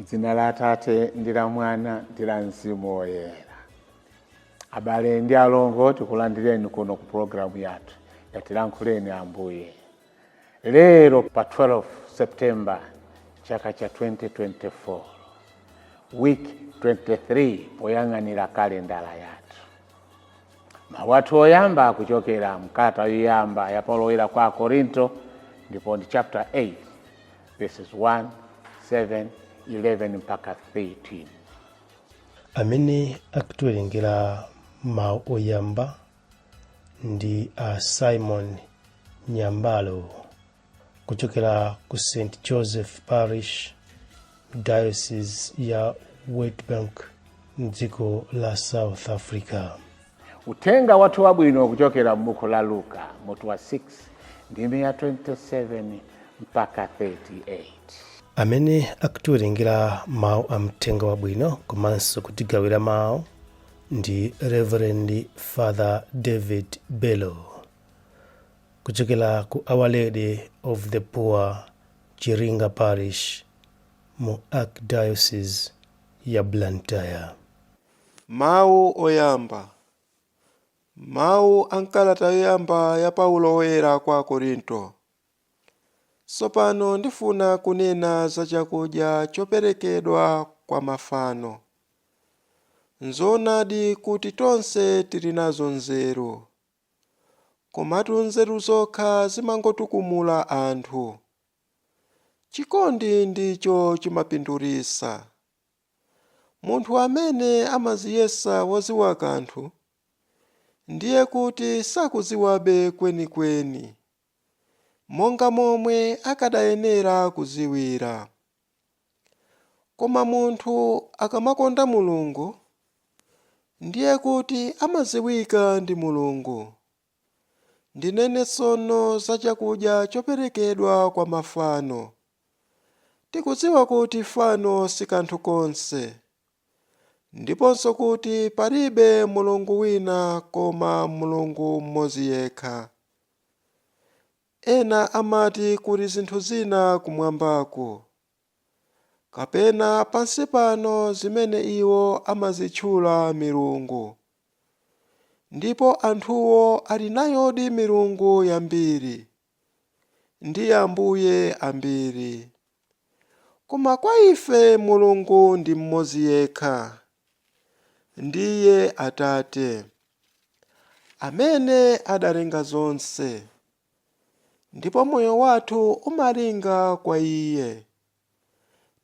M'dzina la Atate ndi la Mwana ndi la Mzimu Woyera. Abale ndi alongo, tikulandireni kuno ku pulogalamu yathu yatilankhuleni Ambuye. Lero pa 12 September chaka cha 2024, week 23 poyang'anira kalendala yathu. Mawu athu oyamba akuchokera mkalata yoyamba ya Paulo Woyera kwa Akorinto, ndipo ndi chapter 8 verses 1, 7, 11 mpaka 13. Amene akutiwerengera mawu oyamba ndi a Simon Nyambalo kuchokera ku St Joseph Parish, Diocese ya Witbank, mdziko la South Africa. Uthenga wathu wabwino kuchokera m'buku la Luka, mutu wa 6, ndime ya 27 mpaka 38. Amene akutiwerengera mawu a mthenga wabwino komanso kutigawira mawu ndi Reverend Father David Bello kuchokera ku Our Lady of the Poor, Chiringa Parish, mu Archdiocese ya Blantyre. Mawu oyamba. Mawu a m'kalata yoyamba ya Paulo Woyera kwa Akorinto. Tsopano ndifuna kunena za chakudya choperekedwa kwa mafano. Nzoonadi kuti tonse tili nazo nzeru. Komatu nzeru zokha zimangotukumula anthu. Chikondi ndicho chimapindulitsa. Munthu amene amadziyesa wodziwa kanthu, ndiye kuti sakudziwabe kwenikweni, monga momwe akadayenera kudziwira. Koma munthu akamakonda Mulungu, ndiye kuti amadziwika ndi Mulungu. Ndinene tsono za chakudya choperekedwa kwa mafano. Tikudziwa kuti fano si kanthu konse, ndiponso kuti palibe Mulungu wina koma Mulungu mmodzi yekha. Ena amati kuli zinthu zina kumwambaku, kapena pansi pano zimene iwo amazitchula milungu. Ndipo anthuwo ali nayodi milungu yambiri, ndi ambuye ambiri. Koma kwa ife Mulungu ndi mmodzi yekha, ndiye Atate, amene adalenga zonse, ndipo moyo wathu umalinga kwa Iye.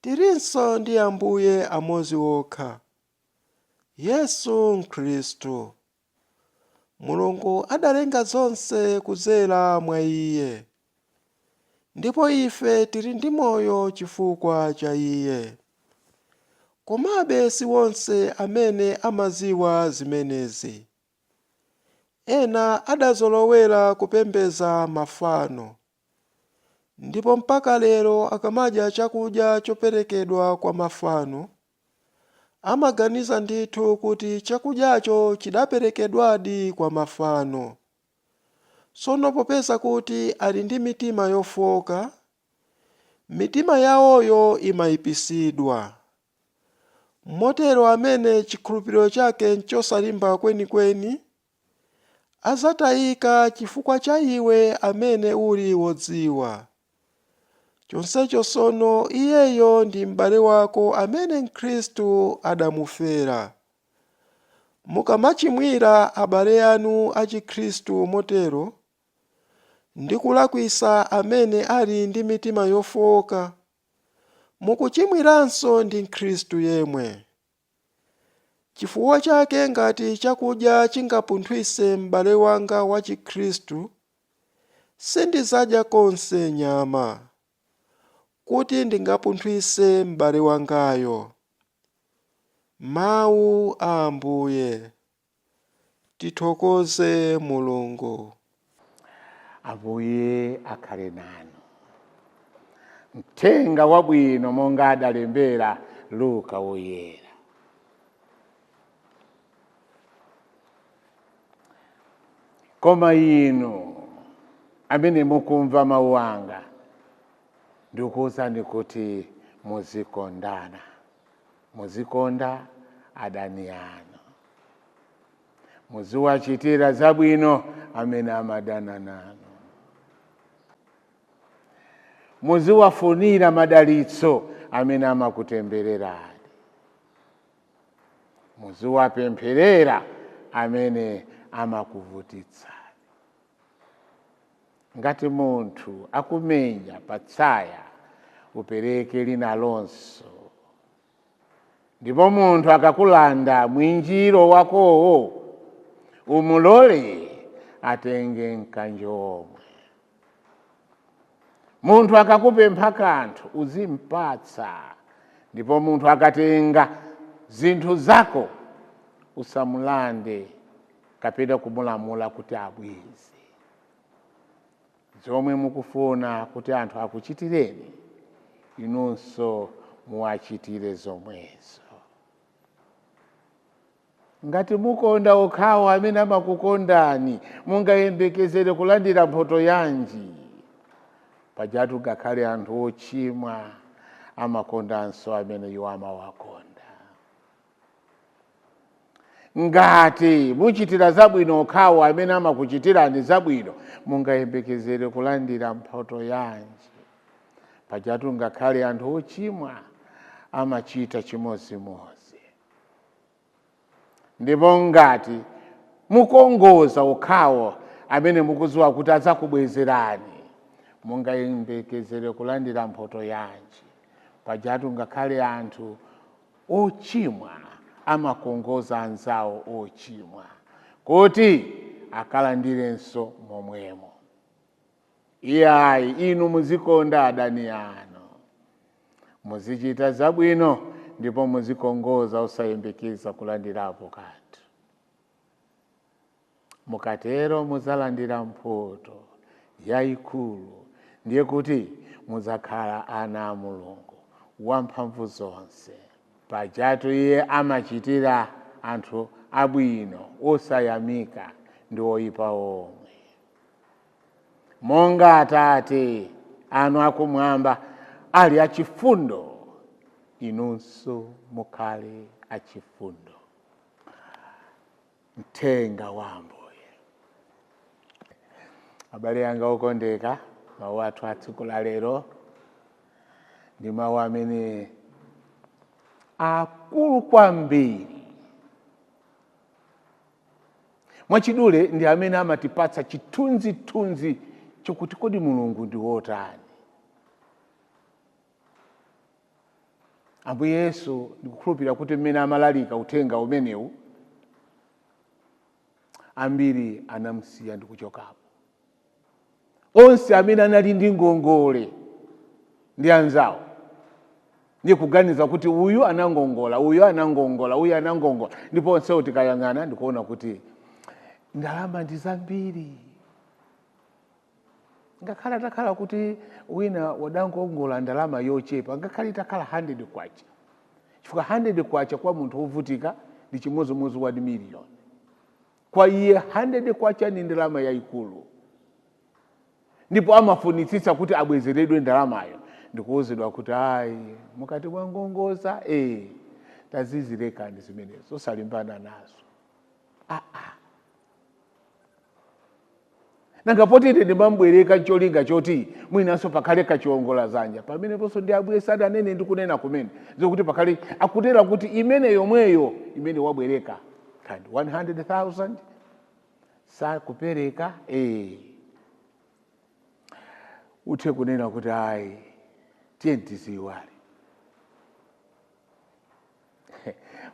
Tilinso ndi Ambuye amodzi okha, Yesu Khristu. Mulungu adalenga zonse kudzera mwa Iye, ndipo ife tili ndi moyo chifukwa cha Iye. Komabe si onse amene amadziwa zimenezi. Ena adazolowera kupembedza mafano, ndipo mpaka lero akamadya chakudya choperekedwa kwa mafano, amaganiza ndithu kuti chakudyacho chidaperekedwadi kwa mafano. Tsono popeza kuti ali ndi mitima yofooka, mitima yawoyo imaipitsidwa. Motero amene chikhulupiriro chake nchosalimba kwenikweni, adzatayika chifukwa cha iwe amene uli wodziwa. Chonsecho tsono iyeyo ndi m'bale wako amene Khristu adamufera. Mukamachimwira abale anu achikhristu motero, ndi kulakwitsa amene ali ndi mitima yofooka, mukuchimwiranso ndi Khristu yemwe. Chifukwa chake ngati chakudya chingapunthwitse m'bale wanga wachikhristu, sindidzadya konse nyama, kuti ndingapunthwitse m'bale wangayo. Mawu a Ambuye. Tithokoze Mulungu. Ambuye akhale nanu. Mthenga wabwino monga adalembera Luka Woyera. Koma inu amene mukumva mawu anga, ndikuwuzani kuti muzikondana. Muzikonda adani anu, muziwachitira zabwino amene amadana nanu, muziwafunira madalitso amene amakutembererani, muziwapempherera amene amakuvutitsani. Ngati munthu akumenya patsaya, upereke linalonso, ndipo munthu akakulanda mwinjiro wakowo, umulole atenge mkanjo omwe. Munthu akakupempha kanthu, uzimpatsa, ndipo munthu akatenga zinthu zako, usamulande kapena kumulamula kuti abweze. Zomwe mukufuna kuti anthu akuchitireni, inunso muwachitire zomwezo. Ngati mukonda okhawo amene amakukondani, mungayembekezere kulandira mphotho yanji? Pajatu ngakhale anthu ochimwa amakondanso amene iwo amawakonda. Ngati muchitira zabwino okhawo amene amakuchitirani zabwino, mungayembekezere kulandira mphotho yanji? Pajatu ngakhale anthu ochimwa amachita chimodzimodzi. Ndipo ngati mukongoza okhawo amene mukudziwa kuti adzakubwezerani, mungayembekezere kulandira mphotho yanji? Pajatu ngakhale anthu ochimwa amakongoza anzawo ochimwa kuti akalandirenso momwemo. Iyayi, inu muzikonda adani anu, muzichita zabwino, ndipo muzikongoza osayembekeza kulandirapo kanthu. Mukatero mudzalandira mphotho yayikulu, ndiye kuti mudzakhala ana a Mulungu wamphamvu zonse. Pajatu iye amachitira anthu abwino osayamika ndi oyipa omwe. Monga Atate anu akumwamba ali achifundo, inunso mukhale achifundo. Mthenga wa Ambuye. Abale anga okondeka, mawu athu a tsiku la lero ndi mawu amene akulu kwambiri. Mwachidule ndi amene amatipatsa chithunzithunzi chokuti kodi Mulungu ndi wotani. Ambuye Yesu, ndikukhulupirira kuti mmene amalalika uthenga umenewu, ambiri anamusiya ndi kuchokapo. Onse amene anali ndi ngongole ndi anzawo, ndi kuganiza kuti uyu anangongola, uyu anangongola, uyu anangongola, ndipo onsewo tikayang'ana ndikuona kuti ndalama ndi zambiri. Ngakhale atakhala kuti wina wadangongola ndalama yochepa, ngakhale itakhala 100 kwacha, chifukwa 100 kwacha kwa munthu wovutika ndi chimodzimodzi 1 million. Kwa iye 100 kwacha ni ndalama yayikulu, ndipo amafunitsitsa kuti abwezeredwe ndalamayo. Ndikuwuzidwa kuti ayi, mukati mwangongoza, tazizilekani zimenezo, osalimbana nazo. Nanga poti ine ndimambwereka ncholinga choti mwinanso pakhale kachiwongola zanja, pameneponso ndi Ambuye sadanene ndi kunena kumene zokuti pakhale, akutera kuti imene yomweyo imene wabwereka kandi 100,000 sakupereka, uthe kunena kuti ayi, tiye tiziyiwale.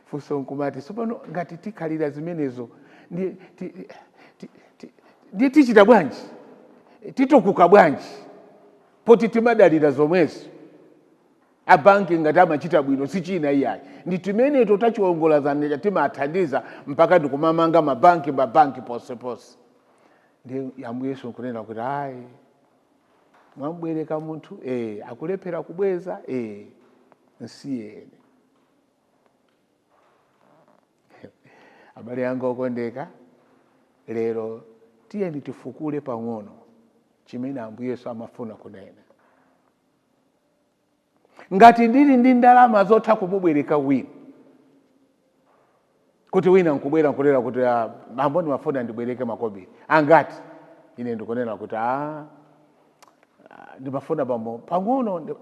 Funso nkumati tsopano ngati tikhalira zimenezo, ndiye tichita bwanji? Titukuka bwanji poti timadalira zomwezo? Abanki ngati amachita bwino si china iyayi, ndi timeneto tachiwongola zanja timathandiza mpaka ndikumamanga mabanki, mabanki ponseponse. Ndi Ambuye Yesu nkunena kuti ayi, mwambwereka munthu, akulephera kubweza, nsiyeni. Abale anga okondeka, lero tiyeni tifukule pang'ono chimene Ambuye Yesu amafuna kunena. Ngati ndili ndi ndalama zotha kumubwereka wina, kuti wina nkubwera nkunena kuti, "Ah, bambo, ndimafuna ndibwereke makobiri angati?" Ine ndikunena kuti, "Ah, ndimafuna bambo pang'ono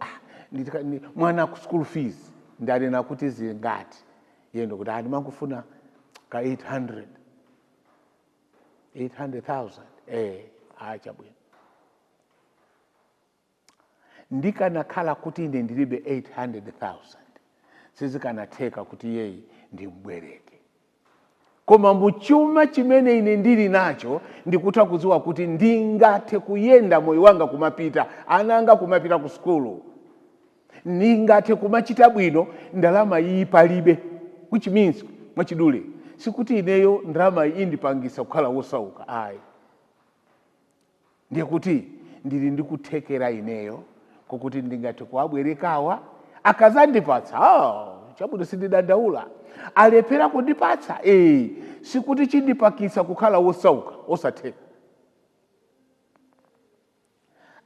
mwana ku school fees." Ndanena kuti zingati? Iye ndikuti, "Ah, ndimangofuna ka 800 800,000." "Ah, chabwino." Ndikanakhala kuti ine ndilibe 800,000, sizikanatheka kuti iyeyi ndimbwereke. Koma muchuma chimene ine ndili nacho, ndikutha kudziwa kuti ndingathe kuyenda, moyo wanga kumapita, ana anga kumapita ku sukulu, ndingathe kumachita bwino, ndalama iyi palibe, which means mwachidule sikuti ineyo ndalama iyi indipangisa kukhala wosauka, ayi. Ndiye kuti ndili ndikuthekera ineyo kokuti ndingathe kuwabwerekawa. Akazandipatsa, oh, chabwino, sindidandaula. Alephera kundipatsa, sikuti chindipakisa kukhala wosauka, osatheka.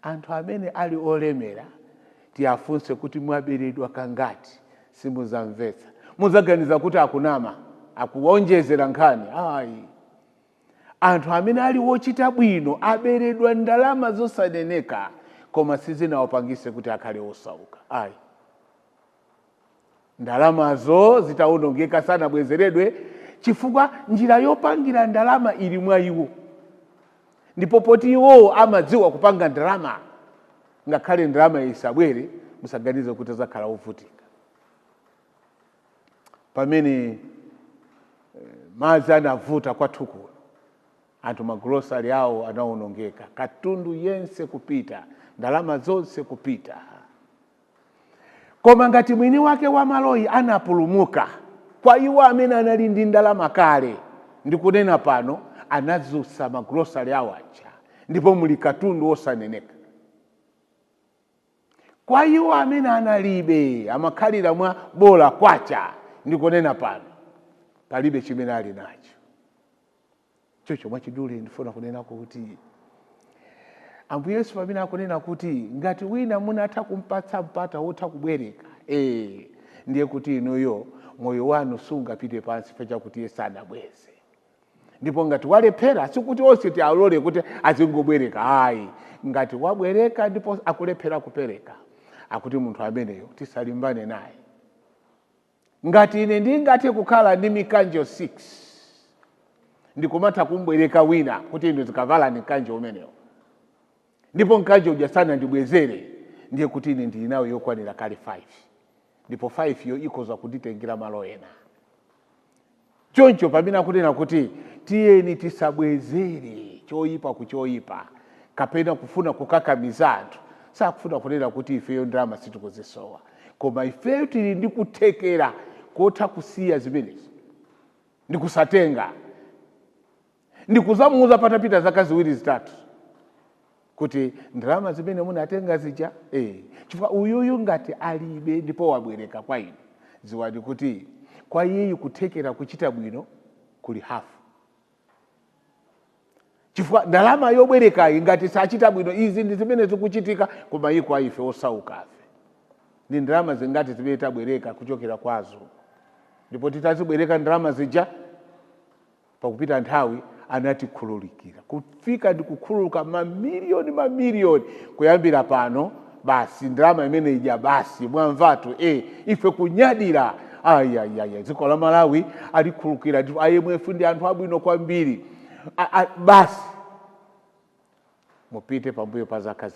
Anthu amene ali olemera tiyafunse kuti mwaberedwa kangati, simuzamvetsa, muzaganiza kuti akunama, akuonjezera nkhani. Ayi, anthu amene ali wochita bwino aberedwa ndalama zosaneneka, koma sizinawapangise kuti akhale osauka, ayi. Ndalamazo zitawonongeka sanabwezeredwe, chifukwa njira yopangira ndalama ili mwa iwo, ndipo poti iwowo amadziwa kupanga ndalama, ngakhale ndalama isabwere, musaganize kuti azakhala ovutika. Pamene madzi anavuta kwathu kuno, anthu magulosari awo anawonongeka, katundu yense kupita, ndalama zonse kupita. Koma ngati mwini wake wa maloyi anapulumuka, kwa iwo amene anali ndi ndalama kale, ndikunena pano anadzutsa magulosari awo aja, ndipo muli katundu wosaneneka. Kwa iwo amene analibe, amakhalira mwa bola kwacha, ndikunena pano palibe chimene ali nacho. Chocho mwachidule ndifuna kunena kuti Ambuye Yesu pamene akunena kuti ngati wina munatha kumpatsa mpata wotha kubwereka, ndiye kuti inuyo moyo wanu sungapite pansi pachakuti iye sanabweze. Ndipo ngati walephera, sikuti onse tialole kuti azingobwereka, ayi. Ngati wabwereka ndipo akulephera kupereka, akuti munthu ameneyo tisalimbane naye. Ngati ine ndingathe kukhala ndi mikanjo 6, ndikumatha kumbwereka wina kuti inu zikavalani mkanjo umenewo, ndipo mkanjo uja sanandibwezere, ndiye kuti ine ndili nawo yokwanira kale 5, ndipo 5 yo ikhoza kunditengera malo ena. Choncho pamene akunena kuti tiyeni tisabwezere choyipa ku choyipa kapena kufuna kukakamiza anthu, sakufuna kunena kuti ifeyo ndalama sitikuzisowa, koma ifeyo tili ndi kuthekera kotha kusiya zimenezo ndikusatenga, ndikuzamuuza patapita zaka 2, 3 kuti ndalama zimene munatenga zija, chifukwa uyuyu ngati alibe ndipo wabwereka kwa inu, ziwani kuti kwa iyeyu kuthekera kuchita bwino kuli hafu, chifukwa ndalama yobwerekayi ngati sachita bwino. Izi ndi zimene zikuchitika ku mayiko a ife osaukafe. Ndi ndalama zingati zimene tabwereka kuchokera kwazo? Ndipo titazibwereka ndalama zija, pakupita nthawi anatikhululukira, kufika ndi kukhululuka mamiliyoni mamiliyoni. Kuyambira pano basi, ndalama imene ija basi, mwamvatu, ife kunyadira, ayayaya, dziko la Malawi alikhululukira ndipo IMF ndi anthu abwino kwambiri. Basi mupite pambuyo pa zaka 3,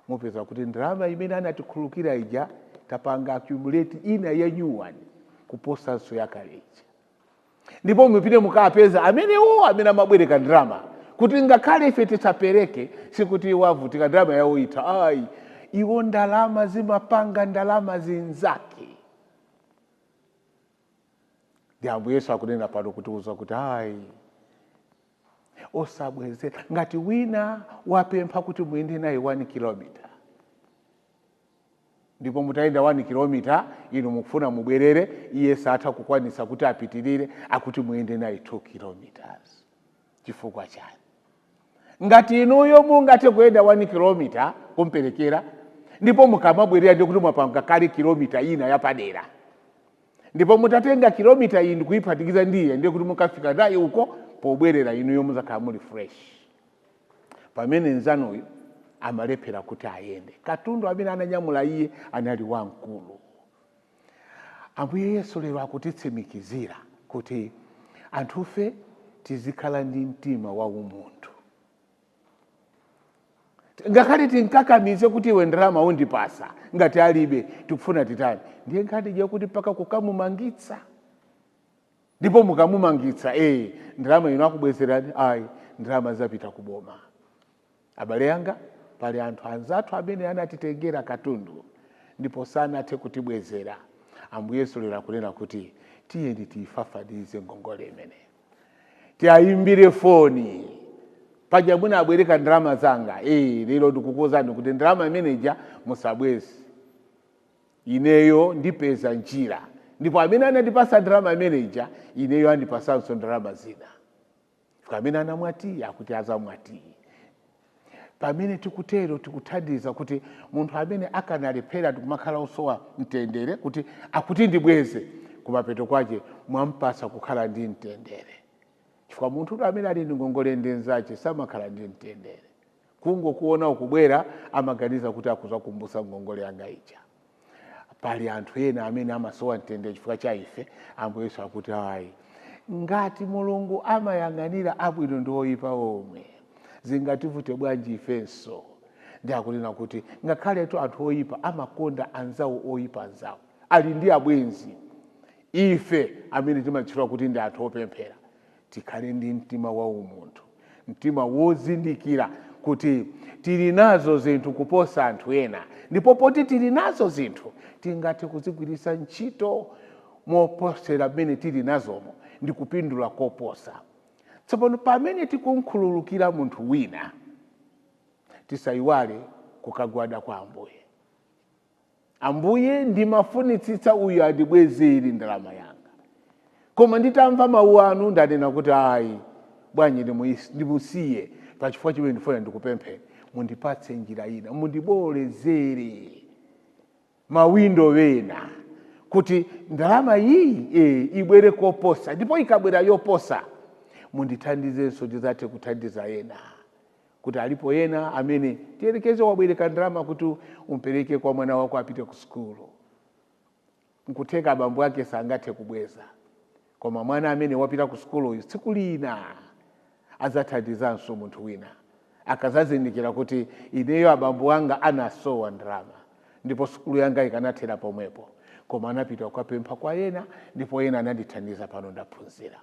mupeza kuti ndalama imene anatikhululukira ija tapanga accumulate ina ya new one kuposanso yakale ija. Ndipo mupite mukapeza amenewo amene amabwereka ndalama, kuti ngakhale ife tisapereke, sikuti iwo avutika, ndalama yawo itha, ayi. Iwo ndalama zimapanga ndalama zinzake. Ndi Ambuye Yesu akunena pano kutiuza kuti ayi, osabwezera. Ngati wina wapempha kuti muyende naye 1 kilomita, ndipo mutayenda 1 kilomita inu mukufuna mubwerere, iye satha kukwanisa kuti apitirire, akuti muyende naye 2 kilometers. Chifukwa chani? Ngati inuyo mungathe kuyenda 1 kilomita kumperekera, Ndipo mukamabwerera ndiye kuti mwapanga kale kilomita ina yapadera. Ndipo mutatenga kilomita iyi ndikuyiphatikiza ndiye, ndiye kuti mukafika naye uko pobwerera inuyo muzakhala muli fresh. Pamene nzanuyo amalephera kuti ayende, katundu amene ananyamula iye anali wamkulu. Ambuye Yesu lero akutitsimikizira kuti anthufe tizikhala ndi mtima wa umunthu. Ngakhale tinkakamize kuti iwe ndalama undipasa, ngati alibe tikufuna titani, ndiye nkhani ija kuti mpaka kukamumangitsa. Ndipo mukamumangitsa, ndalama ino akubwezerani? Ayi, ndalama zapita kuboma. Abale anga, pali anthu anzathu amene anatitengera katundu ndipo sanathe kutibwezera. Ambuye Yesu lero akunena kuti tiyeni tiyifafanize ngongole imeneyo, tiayimbire foni. Paja munabwereka ndalama zanga, lero ndikukuwuzani kuti ndalama imeneja musabweze, ineyo ndipeza njira. Ndipo amene anandipasa ndalama imeneja, ineyo andipasanso ndalama zina. Amene anamwatiya akuti azamwatiye. Pamene tikutero tikuthandiza kuti munthu amene akanalephera ndikumakhala osowa mtendere kuti akuti ndibweze, kumapeto kwache mwampasa kukhala ndi mtendere. Chifukwa munthu amene ali ndi ngongole ndi nzache samakhala ndi mtendere. Kungokuona ukubwera amaganiza kuti akuzakumbusa ngongole yanga ija. Pali anthu ena amene amasowa mtendere chifukwa cha ife. Ambuye Yesu akuti ayi, ngati Mulungu amayang'anira abwino ndi oyipa omwe, zingativute bwanji ifenso? Ndi akunena kuti ngakhaletu anthu oyipa amakonda anzawo oyipa anzawo, ali ndi abwenzi. Ife amene timatchula kuti ndi anthu opemphera, tikhale ndi mtima wa umunthu, mtima wozindikira kuti tili nazo zinthu kuposa anthu ena, ndipo poti tili nazo zinthu tingathe kuzigwiritsa ntchito moposera mmene tili nazomo ndi kupindula koposa. Tsopano pamene tikunkhululukira munthu wina, tisayiwale kukagwada kwa Ambuye. Ambuye, ndimafunitsitsa uyu andibwezere ndalama yanga, koma nditamva mawu anu ndanena kuti ayi, bwanji ndimusiye pachifukwa chimene ndifuna ndikupempheni, mundipatse njira ina, mundibolezere mawindo wena kuti ndalama iyi ibwere koposa, ndipo ikabwera yoposa mundithandizenso ndizathe kuthandiza ena. Kuti alipo ena amene tiyerekeze wabwereka ndalama kuti umpereke kwa mwana wako apite ku sukulu, nkutheka abambo ake sangathe kubweza, koma mwana amene wapita ku sukuluyu tsiku lina adzathandizanso munthu wina akazazindikira kuti ineyo abambo anga anasowa ndalama ndipo sukulu yanga ikanathera pomwepo, koma anapita kukapempha kwa ena ndipo ena anandithandiza, pano ndaphunzira.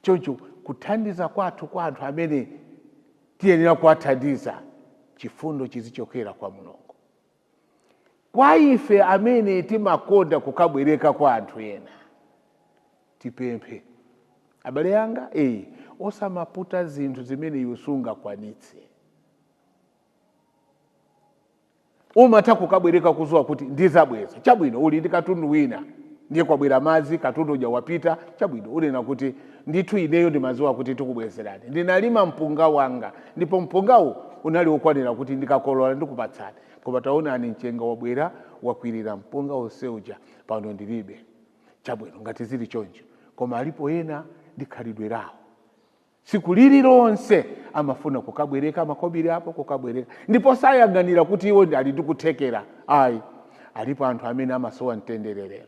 Choncho kuthandiza kwathu kwa anthu amene tiyenera kuwathandiza, chifundo chizichokera kwa Mulungu. Kwa ife amene timakonda kukabwereka kwa anthu ena, tipemphe abale anga, osamaputa zinthu zimene iwe sungakwanitse. Umatha kukabwereka kuzuwa kuti ndizabweza, chabwino, uli ndi katundu wina, ndiye kwabwera madzi, katundu uja wapita, chabwino, unena kuti ndithu ineyo ndimaziwa kuti tikubwezerani, ndinalima mpunga wanga ndipo mpungawu unali wokwanira kuti ndikakolola ndikupatsani, koma taonani mchenga wabwera wakwirira mpunga wonse uja, pano ndilibe. Chabwino, ngati zili choncho. Koma alipo ena ndi khalidwe lawo, tsiku lililonse amafuna kukabwereka makobiri apo, kukabwereka, ndipo sayang'anira kuti iwo ali ndi kuthekera. Ayi, alipo anthu amene amasowa mtendere lero.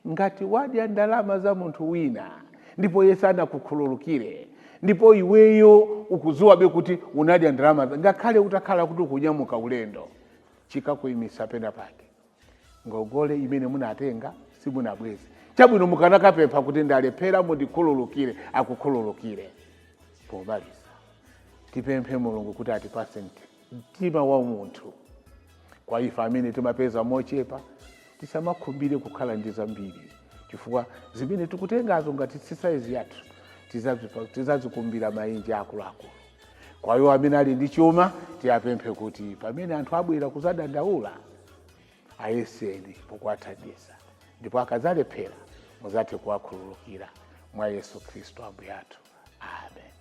Ngati wadya ndalama za munthu wina ndipo iye sanakukhululukire, ndipo iweyo ukudziwabe kuti unadya ndalama, ngakhale utakhala kuti ukunyamuka ulendo, chikakuyimisa pena pake ngongole imene munatenga simunabweze. Chabwino, mukanakapempha kuti ndalephera, mundikhululukire, akukhululukire. Pomaliza tipemphe Mulungu kuti atipase mtima wa munthu. Kwa ife amene timapeza mochepa, tisamakhumbire kukhala ndi zambiri, chifukwa zimene tikutengazo ngati si saizi yathu, tizazikumbira mainje akuluakulu. Kwa iwo amene ali ndi chuma, tiyapemphe kuti pamene anthu abwera kuzadandaula, ayeseni pokuwathandiza, ndipo akadzalephera muzathe kuwakhululukira mwa Yesu Khristu Ambuye athu. Amen.